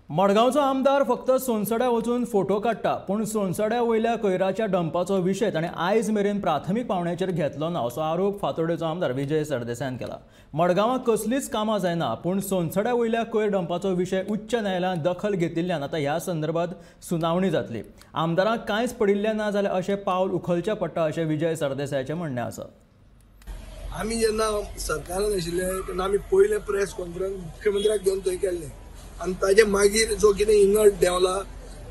मडगांवचो आमदार फक्त सोनसड्या वचून फोटो काडटा, पूण सोनसड्या वयल्या कोयराच्या डंपाचो विशय ताणें आयज मेरेन प्राथमीक पावंड्याचेर घेतलो ना, असो आरोप फातोर्डेचो आमदार विजय सरदेसायान केला. मडगांवां कसलीच कामां जायना, पूण सोनसड्या वयल्या कोयर डंपाचो विशय उच्च न्यायालयान दखल घेतिल्ल्यान आतां ह्या संदर्भात सुनावणी जातली. आमदारांक कांयच पडिल्लें ना जाल्यार अशें पावल उखलचें पडटा, अशें विजय सरदेसायाचें म्हणणें आसा. आमी जेन्ना सरकारान आशिल्ले तेन्ना आमी पयलें प्रेस कॉन्फरन्स मुख्यमंत्र्याक घेवन थंय केल्लें आनी ताजे मागीर जो कितें इनर्ट देंवला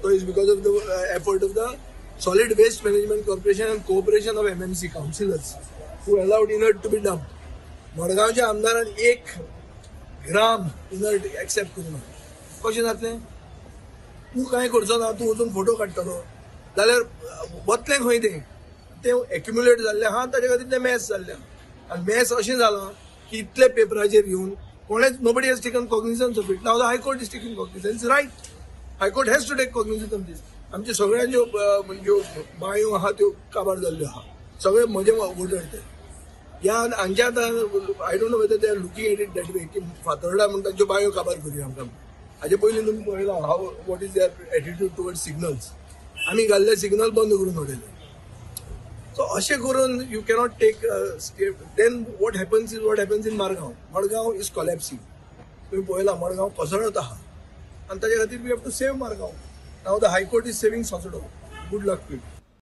तो is because of the effort of the solid waste management corporation and cooperation of MMC councillors who allowed inert to be dump. मडगांवच्या आमदारान 1 ग्राम इनर्ट एक्सेप्ट करूं ना. कशें जातलें? तूं कांय करचो ना, तूं वचून फोटो काडटलो जाल्यार वतलें खंय तें? तें एक्युमुलेट जाल्लें आहा, ताजे खातीर तें मॅस जाल्लें आहा. आनी मॅस अशें जालां की इतले पेपराचेर येवन कोणेच nobody has taken cognizance of it. Now the High Court is taking cognizance, right? High Court has to take cognizance of this. आमचे सगळ्यांच्यो ज्यो बांयो आहा त्यो काबार जाल्ल्यो आहा, सगळे म्हजे वोटर ते ह्या हांच्या आतां I don't know whether they are looking at it that way की फातोर्डा म्हणटा त्यो बांयो काबार करुया आमकां. हाजे पयलीं तुमी पळयलां how what is their attitude towards signals. आमी घाल्ले सिग्नल बंद करून उडयले. सो अशें करून you cannot take step. Then what happens is what happens in Margao. Madgaon is collapsing. तुमी पळयलां मडगांव कोसळत आहा आनी ताजे खातीर we have to save Margao. Now the High Court is saving Sonsodo. Good luck to it.